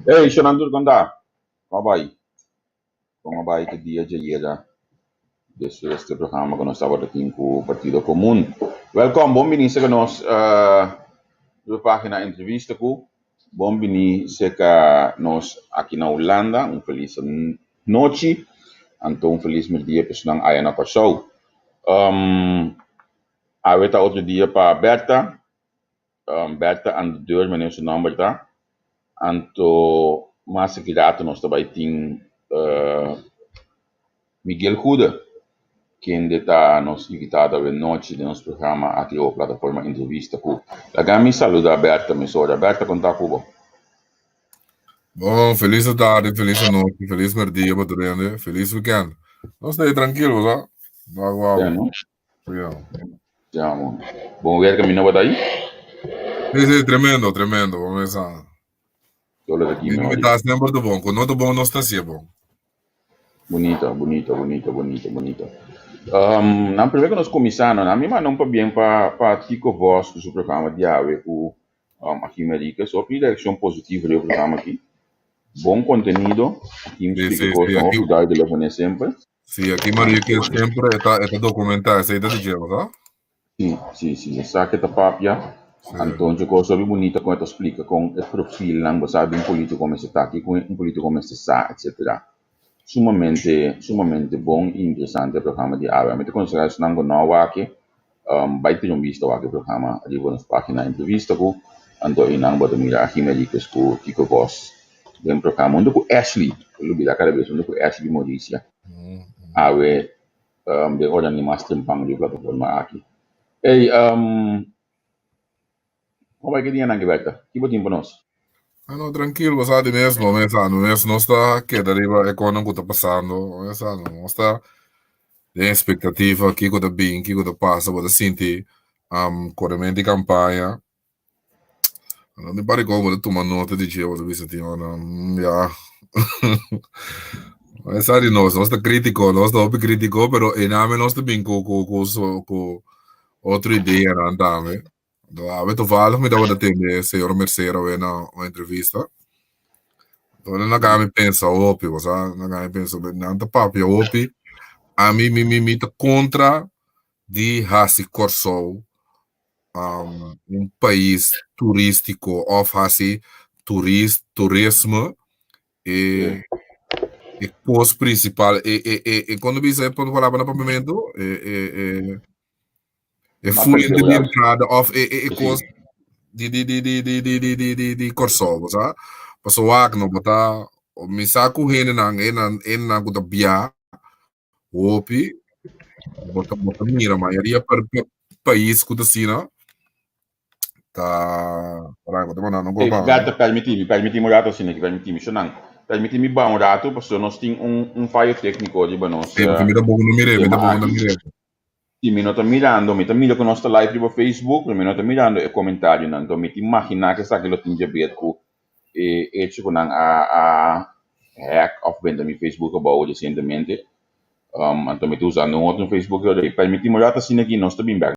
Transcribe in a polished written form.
Hey, Shonan tur kon ta? Kon a bai? Kon a bai ki dia djayera despues di e programa ku nos tabata tin ku Partido Komun? Wèlkòm, bon bini serka nos riba página Entrevista ku. Bon bini serka nos aki na Hulanda. Un felis nochi, anto un felis merdia pa esnan aya na Kòrsou. Awe ta otro dia pa Bertha. Bertha aan de deur meneer su nomber ta. Anto mas aki rato nos ta bai tin Miguel Goede kende ta nos invitado awe nochi den nos programa aki riba plataforma Entrevista Cu. Laga mi saluda Bertha mesora. Bertha con ta cu bo? Bon, felis tardi, felis anochi, felis merdia pa tur hende, felis weekend. Nos ta ahí trankil, bo sa? Wak wak. Ya no? Ja. Ja, man. Bon weer camino bata ahí? Sí, sí, tremendo, tremendo. Vamos a Solo de aquí, Mi mejor. está siempre te bon. Cuando no te bon, no está siempre bon. Bonito, bonito, bonito, bonito, bonito. Um, nan primer que nos comienza, no, a mi manda un pabien pa Tico Vos cu su programa di awe cu Achim Henriquez. Hopi reaccion positivo di e programa aki. Bon contenido. Achim Sí, splica sí, cosas sí, hopi aquí, duidelijk wanneer semper. Sí, aki Marieke semper ta documentá, esei ta di dje, no? Sí, sí, sí. Esaki ta papia. Anto, cos hopi bunita con ta splica con e perfil nan, bo sabi, un politico mester ta aki, con un politico mester sa, etc. Sumamente, sumamente bon y interesante e programa di awe. Mi ta considera esnan cu no a wak, bai tira un bista wak e programa riba nos pagina Entrevista cu, anto einan bo ta mira Achim Henriquez cu Tico Vos den programa hunto cu Ashley, mi lubida cada bes, hunto cu Ashley Mauricia. Awe den ora ni mas trempan riba plataforma aki. Ey, kon bai ki dianan ki Bertha? Ki bo tin pa nos? Ah, no, trankil, bo sa di mes, no mes, no mes, nos ta keda riba e konan ku ta pasando, mes, no, nos ta den expectativa kiko ta bin, kiko ta pasa, bo ta sinti koremento di kampaña. No mi pare kon bo ta tuma nota di dje, bo ta bisa tin ora, ya. Esa di nos, nos ta kritiko, nos ta hopi kritiko, pero einan nos ta bin ku otro ideanan tambe. Anto awe toevallig mi tabata tende señor Mercero awe na un entrevista. Anto nan a mi pensa hopi, bo sa, nan a mi pensa, nan ta papia hopi. Ami mi ta kontra di hasi Kòrsou un pais turístiko òf hasi turismo e kos prinsipal, e kon ta bisa e palabra na papiamentu? E fuente di entrada òf e kos di Kòrsou, bo sa. Pasobra wak no bo ta, mi sa ku hendenan, hendenan ku ta bia hopi, bo ta mira mayoria pais ku ta asina ta, bo ta manda Hey, Bertha, permití mi, permití mi un rato asina aki, permití mi, Shonan, permití mi ba un rato, pasobra nos tin un fallo técnico riba nos Sí, mi tampoko no mir'é, mi tema tampoko no aki. mir'é. Si mi no ta mirando, mi ta mira ku nos ta live riba Facebook, pero mi no ta mirando e comentarionan. Anto mi ta imaginá ku esaki lo tin djaber ku e hecho ku nan a hack òf benta mi Facebook abou resientemente. Anto mi ta usando un otro Facebook. Permití mi un rato asina aki, nos ta bin bèk.